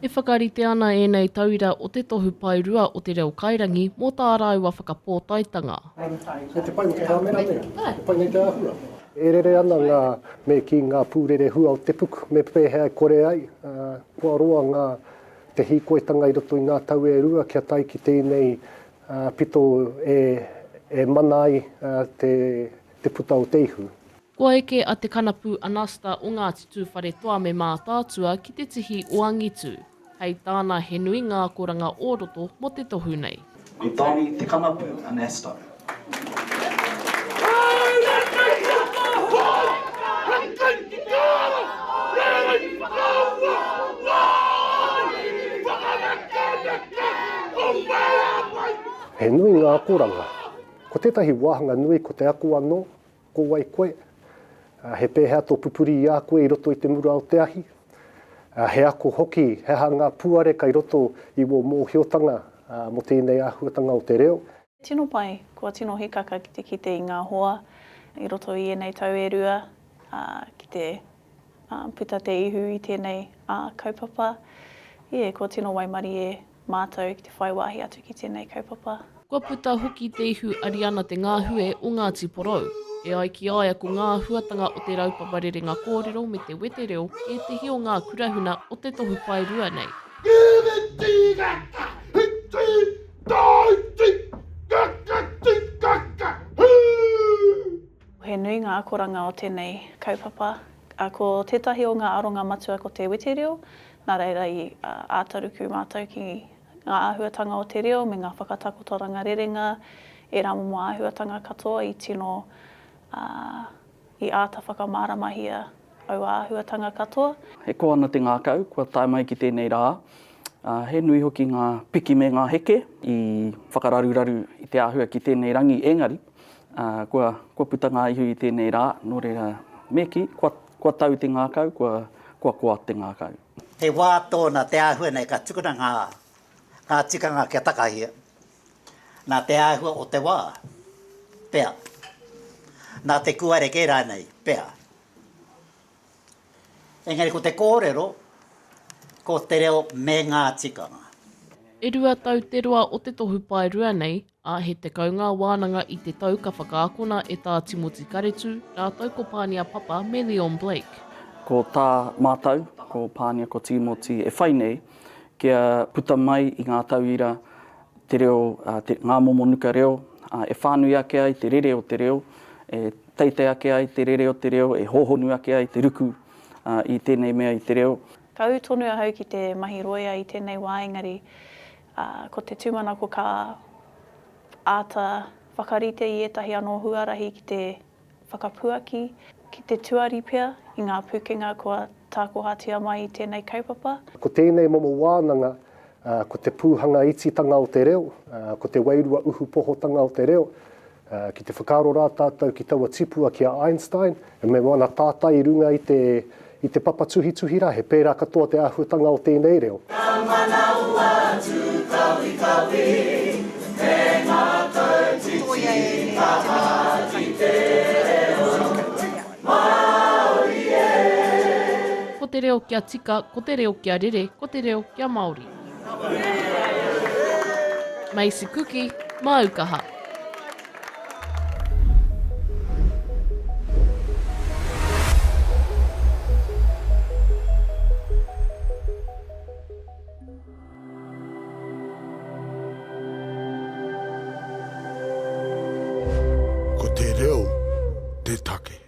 E whakarite ana ēnei tauira o te tohu paerua o te reo kairangi mō tā rāua whakapōtaetanga. Me te pai o te kāmera nei, e pai nei te āhua. E rere ana ngā, me kī, ngā pūrerehua o te puku, me pēhea e kore ai, kua roa ngā, te hīkoitanga i roto i ngā tau e rua kia tae ki tēnei pito e, e mana ai te, te puta o te ihu. Kua eke a Te Kanapu Anasta o Ngāti Tūwharetoa me Mātaatua ki te tihi o angitu. Hei tāna he nui ngā akoranga o roto mō te tohu nei. Ko Donny Te Kanapu Anasta. He nui ngā akoranga. Ko tētahi wāhanga nui ko te ako anō, Ko wai koe? He pēhea tō pupuri i a koe i roto i te mura o te ahi? He ako hoki, he aha ngā puare kai roto i wō mōhiotanga mō tēnei āhuatanga o te reo? Tino pai, kua tino hikaka ki te kite i ngā hoa i roto i ēnei tau e rua, ki te puta te ihu i tēnei kaupapa. Ie, kua tino waimarie mātou ki te whai wāhi atu ki tēnei kaupapa. Kua puta hoki te ihu a Riana Te Ngāhue o Ngāti Porou. E ai ki a ia ko ngā āhuatanga o te raupapa rerenga kōrero me te wetereo ētehi o ngā kurahuna o te tohu paerua nei. He nui ngā akoranga o tēnei kaupapa. Ko tētahi o ngā aronga matua ko te wetereo, nā reira i āta ruku mātou ki ngā āhuatanga o te reo me ngā whakatakotoranga rerenga, ērā momo āhuatanga katoa i tino, i āta whakamāramahia aua āhuatanga katoa. E koa ana te ngākau kua tae mai ki tēnei rā, he nui hoki ngā piki me ngā heke i whakararuraru i te āhua ki tēnei rangi engari, Ā, kua, kua puta ngā ihu i tēnei rā, nō reira, me kī, kua, kua tau te ngākau, kua, kua koa te ngākau. He wā tōna te āhua nei ka tukuna ngā, ngā tikanga kia takahia, nā te āhua o te wā, pea. Nā te kūare kē rānei, pea. Engari ko te kōrero, ko te reo me ngā tikanga. E rua tau te roa o te tohu paerua nei, ā, he 10 ngā wānanga i te tau ka whakaakona e Tā Timoti Karetu rātou ko Pānia Papa me Leon Blake. Ko tā mātou, ko Pānia, ko Tīmoti e whai nei, kia puta mai i ngā tauira te reo, te, ngā momo nuka reo, e whānui ake ai te rere o te reo, e teitei ake ai te rere o te reo, e hōhonu ake ai te ruku i tēnei mea i te reo. Ka ū tonu ahau ki te mahi rōia i tēnei wā engari ko te tūmanako ka āta whakarite i ētahi anō huarahi ki te whakapuaki, ki te tuari pea i ngā pūkenga kua tākohatia mai i tēnei kaupapa. Ko tēnei momo wānanga, ko te pūhanga ititanga o te reo, ko te wairua uhupohotanga o te reo, ki te whakaaro rā tātou ki taua tipua ki a Einstein, me wana tātai i runga i te, i te papa tuhituhi rā, he pērā katoa te āhuatanga o tēnei reo. Ka manawa tūkawikawi me ngākau titikaha ki te reo Māori e. Ko te reo kia tika, ko te reo kia rere, ko te reo kia Māori. Macy Kuki, māu kaha. Ko te reo te take.